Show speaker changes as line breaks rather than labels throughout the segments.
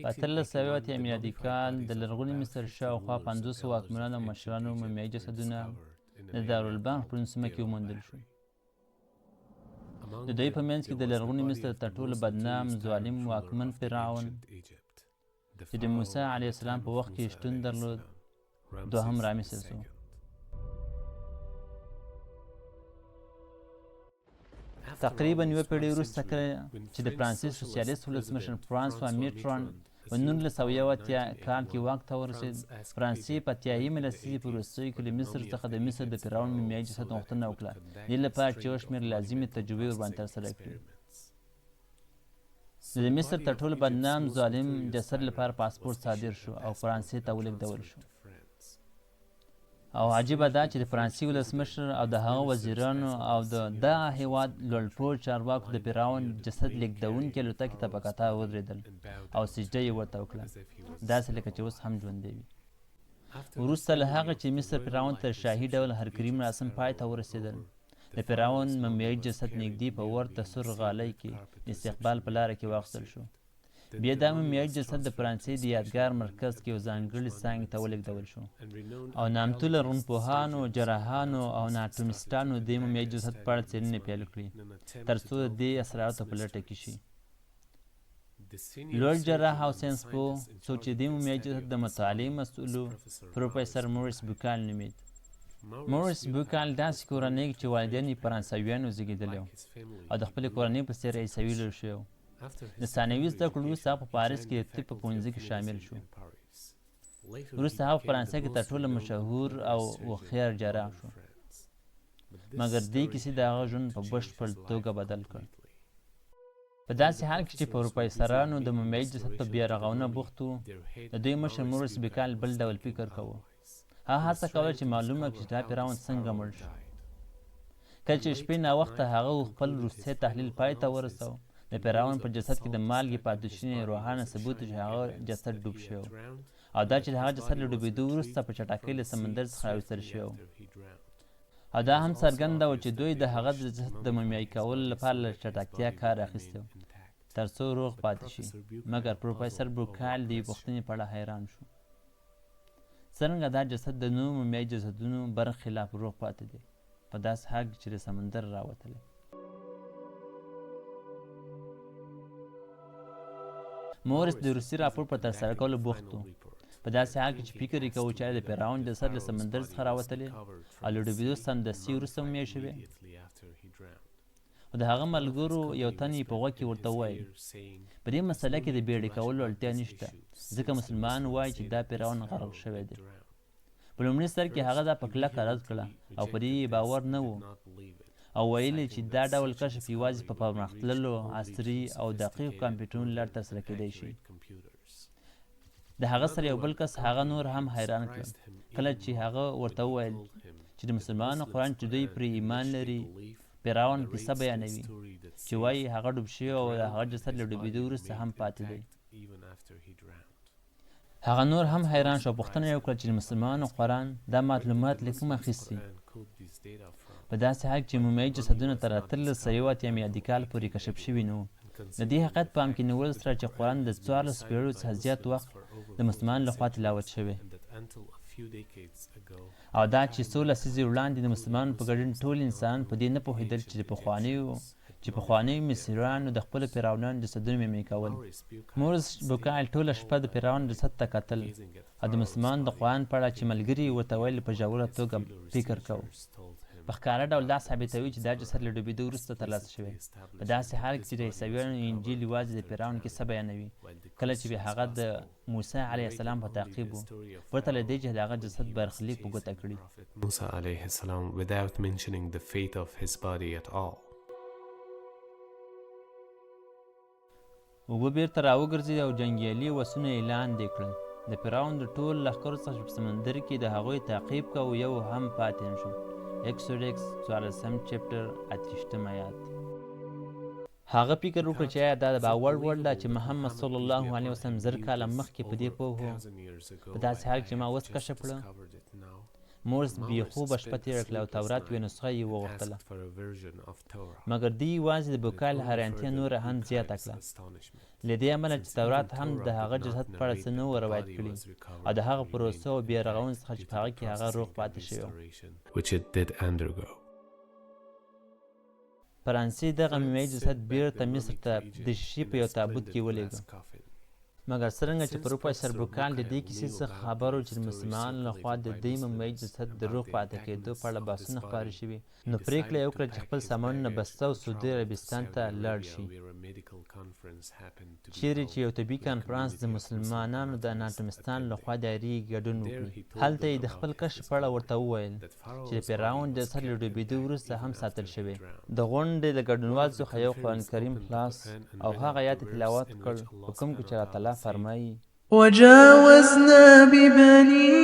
په 1881 میلادي کال د لرغوني مصر شاوخوا 500 واکمنانو او مشرانو مومیایي جسدونه د دارالبحر په نوم سیمه کې وموندل شو. د دوی په منځ کې د لرغوني مصر تر ټولو بدنام ظالم واکمن فرعون چې د موسی علیه السلام په وخت کې شتون درلود، دوهم رامیسس و. تقریبا یوه پېړۍ وروسته کله چې د فرانسې سوسیالیست ولسمشر فرانسوا میټران په 1981 کال کې واک ته ورسېد، فرانسې په اتیایمې لسیزې په وروستیو کې له مصر څخه د مصر د فرعون مومیایي جسد غوښتنه وکړه، د دې لپاره چې یو شمېر لازمې تجربې ورباندې ترسره کړي. نو د مصر تر ټولو بدنام ظالم جسد لپاره پاسپورت صادر شو او فرانسې ته ولېږدول شو. او عجیبه دا چې د فرانسې ولسمشر او د هغه وزیرانو او د دغه هیواد لوړپوړ چارواکو د فرعون جسد لیږدونکې الوتکې ته په کتار ودرېدل او سجده یې ورته وکړه، داسې لکه چې اوس هم ژوندی وي. وروسته له هغه چې مصر فرعون ته شاهي ډول هرکلي مراسم پای ته ورسېدل، د فرعون مومیایي جسد نږدې په ورته سور غالۍ کې د استقبال په لاره کې واخیستل شو. بیا دا مومیایي جسد د فرانسې د یادګار مرکز کې یو ځانګړي څانګې ته ولېږدول شو او نامتو لرغونپوهانو، جراحانو او اناټومیسټانو د دې مومیایي جسد په اړه څېړنې پیل کړې ترڅو د دې اسراراتو په لټه کې شي. لوړ جراح او ساینس پوه څوک چې د دې مومیایي جسد د مطالعې مسؤل و، پروفیسر موریس بوکال نومېد. موریس بوکال داسې کورنۍ کې چې والدین یې فرانسویان وو زېږېدلی و او د خپلې کورنۍ په څېر عیسوي لوی شوی و. د ثانوي زده کړو وروسته هغه په پاریس کې د طب په پوهنځي کې شامل شو. وروسته هغه په فرانسه کې تر ټولو مشهور او هوښیار جراح شو. مګر دې کیسې د هغه ژوند په بشپړ توګه بدل کړ. په داسې حال کې چې پروفیسرانو د مومیایي جسد په بیا رغونه بوخت وو، د دوی مشر موریس بیکال بل ډول فکر کاوه. هغه هڅه کوله چې معلومه کړي چې دا فرعون څنګه مړ شو. کله چې شپې ناوخته هغه خپل وروستی تحلیل پای ته ورساوه، د فرعون په جسد کې د مالګې پاتې شوني روښانه ثبوت و چې هغه جسد ډوب شوی و او دا چې د هغه جسد له ډوبېدو وروسته په چټکۍ له سمندر څخه راویستل شوی و. او دا هم څرګنده وه چې دوی د هغه د جسد د مومیایي کولو لپاره له چټکتیا کار اخیستی و ترڅو روغ پاتې شي. مګر پروفیسر بروکایل د یوې پوښتنې په اړه حیران شو. څرنګه دا جسد د نورو مومیایي جسدونو برخلاف روغ پاتې دی، په داسې حال کې چې له سمندره راوتلی؟ مورس د وروستي راپور په ترسره کولو بوخت و، په داسې حال کې چې فکر یې کاوه چې ایا د فرعون جسد له سمندر څخه راوتلی او له ډوبېدو سمدستي وروسته مومیایي شوی. خو د هغه ملګرو یو تن یې په غوږ کې ورته وویل، په دې مسله کې د بیړې کولو اړتیا نشته، ځکه مسلمان وایي چې دا فرعون غرق شوی دی. په لومړي سر کې هغه دا په کلکه رد کړه او په دې یې باور نه و او ویل یې چې دا ډول کشف یوازې په پرمختللو، عصري او دقیقو کمپیوټرونو له لارې ترسره کېدای شي. د هغه سره یو بل کس هغه نور هم حیران کړ کله چې هغه ورته وویل چې د مسلمانانو قرآن چې دوی پرې ایمان لري فرعون کیسه بیانوي چې وایي هغه ډوب شوی او د هغه جسد له ډوبېدو وروسته هم پاتې دی. هغه نور هم حیران شو او پوښتنه یې وکړه چې د مسلمانانو قرآن دا معلومات له کومه اخیستي؟ په داسې حال کې چې مومیایي جسدونه تر 1881 میلادي کال پورې کشف شوي نه وو. د دې حقیقت پام کې نیولو سره چې قرآن د 14 پېړیو څخه زیات وخت د مسلمانانو لخوا تلاوت شوی او دا چې څو لسیزې وړاندې د مسلمانانو په ګډون ټول انسانان په دې نه پوهېدل چې چې پخوانیو مصریانو د خپلو فرعونانو جسدونه میمي کول. مورس بوکایل ټوله شپه د فرعون جسد ته کتل او د مسلمانانو د قرآن په اړه چې ملګري یې ورته ویل په ژوره توګه فکر کاوه. په ښکاره ډول دا ثابتوي چې دا جسد له ډوبېدو وروسته ترلاسه شوی، په داسې حال کې چې د عیسویانو انجیل یوازې د فرعون کیسه بیانوي کله چې هغه د موسی علیه السلام په تعقیب و، پرته له دې چې د هغه جسد برخلیک په ګوته کړي.
Musa alayhi salam without mentioning the fate of his body at all.
اوبه بېرته راوګرځېدې او جنګیالي او اسونه یې لاندې کړل. د فرعون د ټولو لښکرو څخه چې په سمندر کې د هغوی تعقیب کاوه یو هم پاتې نه شو. ایکسوډکس څوارلسم چپټر اتیشتم ایات. هغه فکر وکړ چې ایا دا د باور وړ ده چې محمد صلی الله علیه وسلم 1000 کاله مخکې په دې پوه و، په داسې حال کې چې ما اوس کشف کړه. مورس بې خوبه شپه تېره کړه او تورات یوه نسخه یې وغوښتله، مګر دوی یوازې د بوکایل حیرانتیا نوره هم زیاته کړه، له دې امله چې تورات هم د هغه جسد په اړه څه نه وو روایت کړي او د هغه پروسو او بیا رغونې څخه چې په هغه کې هغه روغ پاتې شوی و. فرانسې دغه مومیایي جسد بیرته مصر ته د شیشې په یو تابوت کې ولېږه. مګر څرنګه چې پروفیسر بوکال د دې کیسې څخه خبر و چې د مسلمانانو لخوا د دې مومیایي جسد د روغ پاتې کېدو په اړه بحثونه خپاره شوي، نو پرېکړه یې وکړه چې خپل سامانونه بسته او سعودي عربستان ته لاړ شي، چیرې چې یو طبي کانفرانس د مسلمانانو د اناټومستانو لخوا دایریږي ګډون وکړي. هلته یې د خپل کشف په اړه ورته وویل چې د فرعون جسد له ډوبېدو وروسته هم ساتل شوی. د غونډې له ګډونوالو څخه یو قرآن کریم خلاص او هغه آیات یې تلاوت کړ په کوم کې چې الله تعالی فرمایي:
وجاوزنا ببني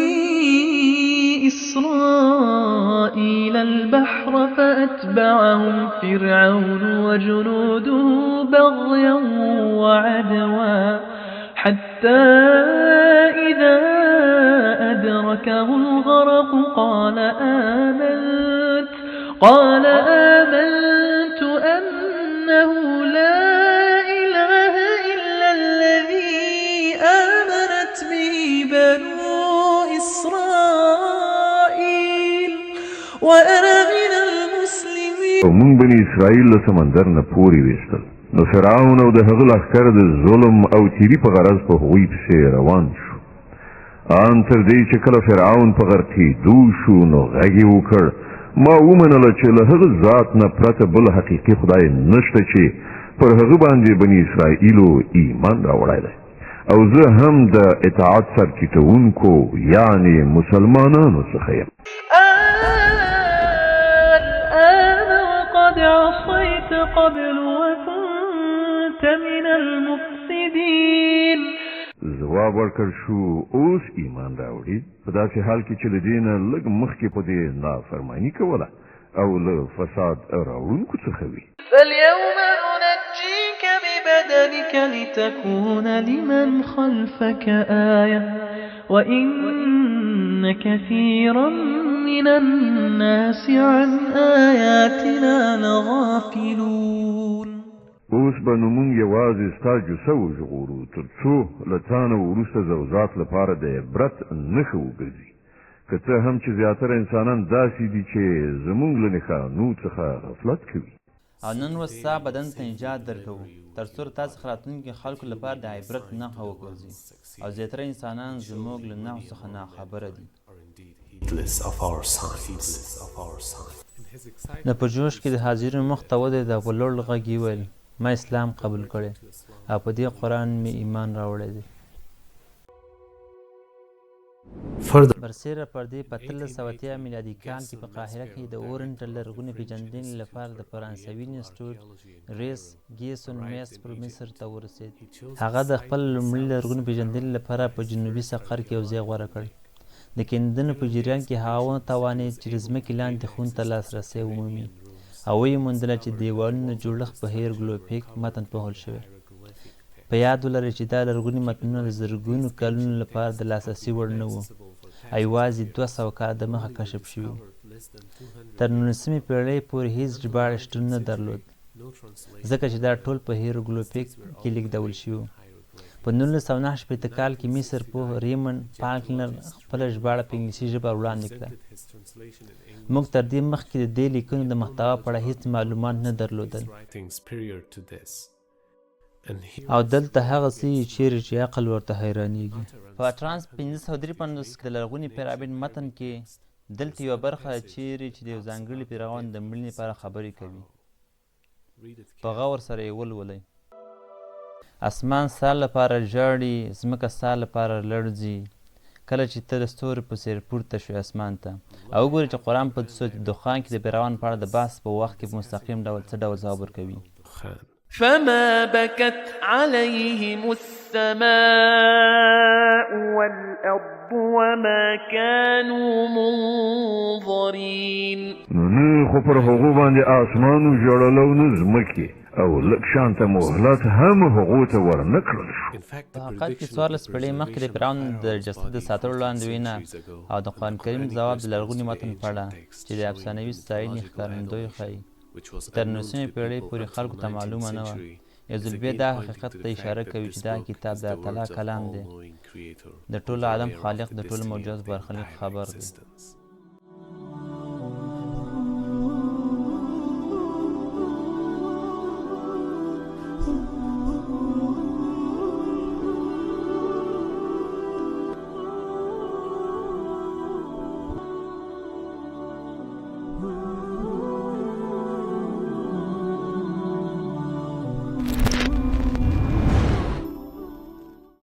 إسرائيل البحر فأتبعهم فرعون وجنوده بغيا وعدوا حتى إذا أدركه الغرق قال آمنت أنه لا إله إلا الذي آمنت به بنو إسرائيل وأنا من المسلمين.
او مونږ بني اسرائیل له سمندر نه پورې ویستل، نو فرعون او د هغه لښکر د ظلم او تیري په غرض په هغوی پسې روان شو، ان تر دې چې کله فرعون په غرقېدو شو نو غږ یې وکړ: ما ومنله چې له هغه ذات نه پرته بل حقیقي خدای نشته چې پر هغه باندې بني اسرائیلو ایمان راوړی دی، او زه هم د اطاعت سرټیټوونکو یعنې مسلمانانو څخه یم.
الآن وقد عصيت قبل وكنت من المفسدين.
ځواب ورکړ شو: اوس ایمان راوړي، په داسې حال کې چې له دې نه لږ مخکې په دې نافرماني کوله او له فساد راوړونکو څخه وي.
فاليوم ننجيك ببدنك لتكون لمن خلفك آية وإن كثيرا من الناس عن آياتنا لغافلون.
اوس به نو مونږ یوازې ستا جثه وژغورو تر څو له تا نه وروسته زوزات لپاره د عبرت نښه وګرځي، که څه هم چې زیاتره انسانان داسې دي چې زمونږ له نښانو څخه غفلت کوي.
او نن ورځ ستا بدن ته نجات درکوو تر څو تا څخه راتلونکي خلکو لپاره د عبرت نښه وګرځي، او زیاتره انسانان زموږ له نښو څخه ناخبره دي. نو په جوش کې د حاضرینو مخ ته ودرېد او په لوړ غږ یې وویل: ما اسلام قبول کړی او په دې قرآن مې ایمان راوړی دی. برسېره پر دې په 1880 میلادي کال کې په قاهره کې د اورینټل لرغوني پېژندنې لپاره د فرانسوي انسټیټیوټ رییس ګیسون میسپر مصر ته ورسېد. هغه د خپل لومړي لرغوني پېژندنې لپاره په جنوبي سقر کې یو ځای غوره کړ. د کیندنو په جریان کې هغه وتوانېد چې د ځمکې لاندې خونو ته لاسرسی ومومي او ویې موندله چې د دیوالونو جوړښت په هیروګلوفیک متن پوښل شوی. په یاد ولرئ چې دا لرغوني متنونه د زرګونو کلونو لپاره د لاسرسي وړ نه وو او یوازې 200 کاله دمخه کشف شوي وو. تر 19مې پېړۍ پورې هیڅ ژباړې شتون نه درلود، ځکه چې دا ټول په هیروګلوفیک کې لیږدول شوي وو. په 1969 کال کې مصر پوه ریمن فالکنر خپله ژباړه په انګلیسي ژبه وړاندې کړه. موږ تر دې مخکې د دې لیکنو د محتوا په اړه هیڅ معلومات نه درلودل. او دلته هغه څه دي چیرې چې عقل ورته حیرانېږي. په ټرانس 553 کې د لرغوني پیرامید متن کې دلته یوه برخه ده چیرې چې د یو ځانګړي فرعون د مړینې په اړه خبرې کوي. په غور سره یې ولولئ. اسمان ستا لپاره ژاړي، ځمکه ستا لپاره لړزي، کله چې ته د ستوري په څېر پورته شوې اسمان ته. او وګورئ چې قرآن په سورة دخان کې د فرعون په اړه د بحث په وخت کې په مستقیم ډول څه ډول ځواب ورکوي.
فما بكت عليهم السماء والأرض وما كانوا منظرين.
نو نه خو پر هغو باندې اسمان وژړل او نه ځمکې او لږ شانته مهلت هم هغو ته ورنه کړل شو.
په حقیقت کې 14 پېړۍ مخکې د فرعون د جسد د ساتلو وړاندوینه او د قرآن کریم ځواب د لرغوني متن په اړه چې د افسانوي ستاینې ښکارندوی ښيي چې تر 19مې پېړۍ پورې خلکو ته معلومه نه وه، یو ځل بیا دا حقیقت ته اشاره کوي چې دا کتاب د الله تعالی کلام دی، د ټول عالم خالق د ټولو موجوداتو برخلیک خبر دی.